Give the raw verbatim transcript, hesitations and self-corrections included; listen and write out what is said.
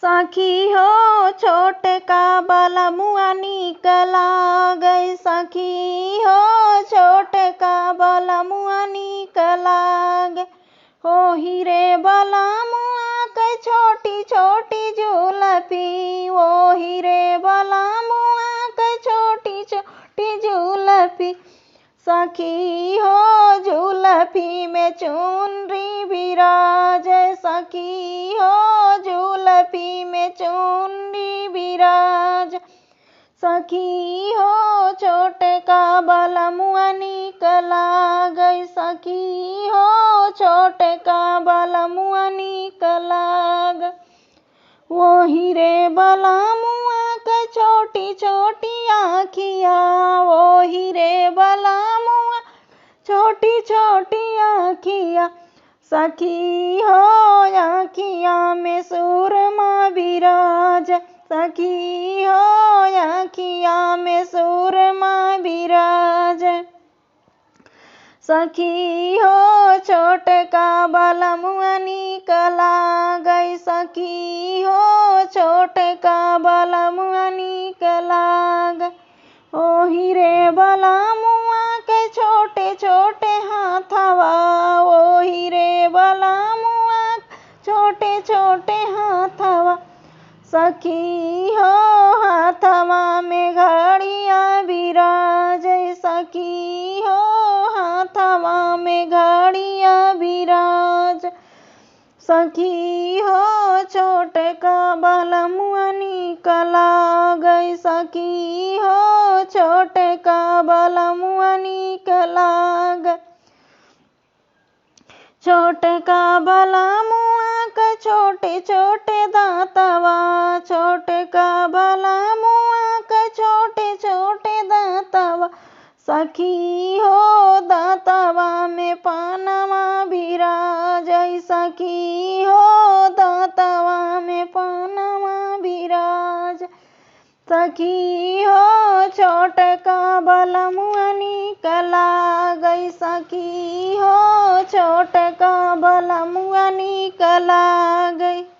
सखी हो छोटका बलमुआ नीक लागै, सखी हो छोटका बलमुआ नीक लागै। ओही रे बलमुआ कै छोटी छोटी जुलफी, ओही रे बलमुआ कै छोटी छोटी जुलफी। सखी हो जुलफी में चुनरी बिराजै, सखी हो जुलफी में चुनरी बिराजै। सखी हो छोटका बलमुआ नीक लागै, सखी हो छोटका बलमुआ नीक लागै। ओही रे बलमुआ कै छोटी छोटी आँखिया, ओही रे बलमुआ छोटी छोटी आँखिया। सखी हो आँखिया में सुरमा बिराजै, सखी हो आँखिया में सुरमा बिराजै। सखी हो छोटका बलमुआ नीक लागै, सखी हो छोटका बलमुआ नीक लागै। ओही रे बलमुआ कै छोटे छोटे हाथवा, ओही रे बलमुआ कै छोटे छोटे हाथवा। सखी हो हाथवा में घड़िया बिराजै, सखी हो हाथवा में घड़िया बिराजै। सखी हो छोटका बलमुआ नीक लागै, सखी हो छोटका बलमुआ नीक लागै। छोटका बलमुआ कै छोटे छोटे दाँतवा, छोटका बलमुआ कै छोटे छोटे दाँतवा। सखी हो दाँतवा में पानवा बिराजै, सखी हो दाँतवा में पानवा बिराजै। सखी हो छोटका बलमुआ नीक लागै, सखी हो छोटका बलमुआ नीक लागै।